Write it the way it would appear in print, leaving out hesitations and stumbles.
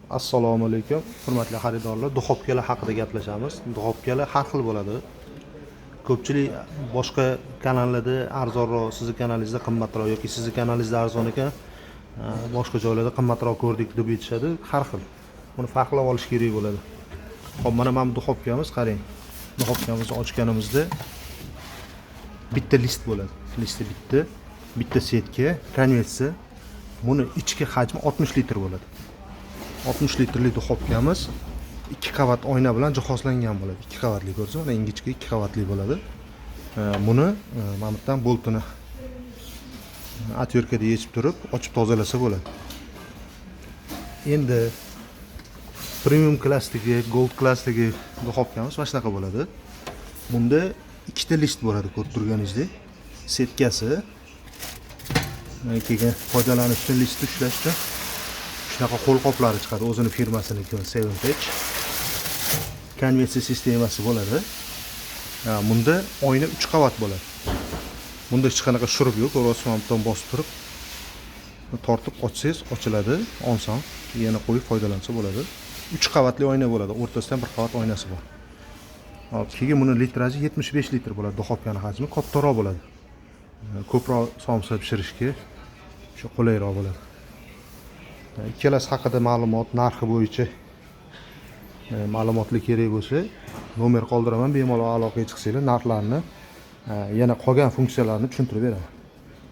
Assalomu alaykum, hurmatli xaridorlar. Duxovkalar haqida gaplashamiz. Duxovkalar har xil bo'ladi. Ko'pchilik boshqa kanallarda arzonroq, sizni kanalingizda qimmatroq yoki sizni kanalingizda arzon ekan, boshqa joylarda qimmatroq ko'rdik deb aytishadi. Har xil. Buni farqlab olish kerak bo'ladi. Xo'p, mana bu duxovkamiz, qarang. Duxovkamizni ochganimizda bitta list bo'ladi. Listi bitta, bitta setka, konveksiya. Buni ichki hajmi 60 litr bo'ladi. 60 litrli duxovkamiz ikki qavat oyna bilan jihozlangan bo'ladi. Ikki qavatli ko'rsa, mana ingichka ikki qavatli bo'ladi. Buni mana bu yerdan boltini отвёртка da yechib turib, ochib tozalasa bo'ladi. Endi premium klassdagi, gold klassdagi duxovkamiz mana shunaqa bo'ladi. Bunda ikkita list bo'ladi, ko'rib turganingizdek. Setkasi keyin foydalanish uchun, listni ushlash uchun shunaqa qo'lqoplari chiqadi, o'zini firmasiniki, Seven Tech. Konveksiya sistemasi bo'ladi. Bunda oyna 3 qavat bo'ladi. Bunda hech qanaqa shurub yo'q, ko'ryapsiz, mana bu yerdan bosib turib tortib ochsangiz ochiladi, oson yana qo'yib foydalansa bo'ladi. 3 qavatli oyna bo'ladi, o'rtasidan bir qavat oynasi bor. Hop, keyin buni litraji 75 litr bo'ladi, duxovkani hajmi kattaroq bo'ladi. Ko'proq somsa pishirishga shu qulayroq bo'ladi. Ikkalasi haqida ma'lumot, narxi bo'yicha ma'lumotli kerak bo'lsa, nomer qoldiraman, bemalol aloqaga chiqsanglar, narxlarni, yana qolgan funksiyalarni tushuntirib beraman.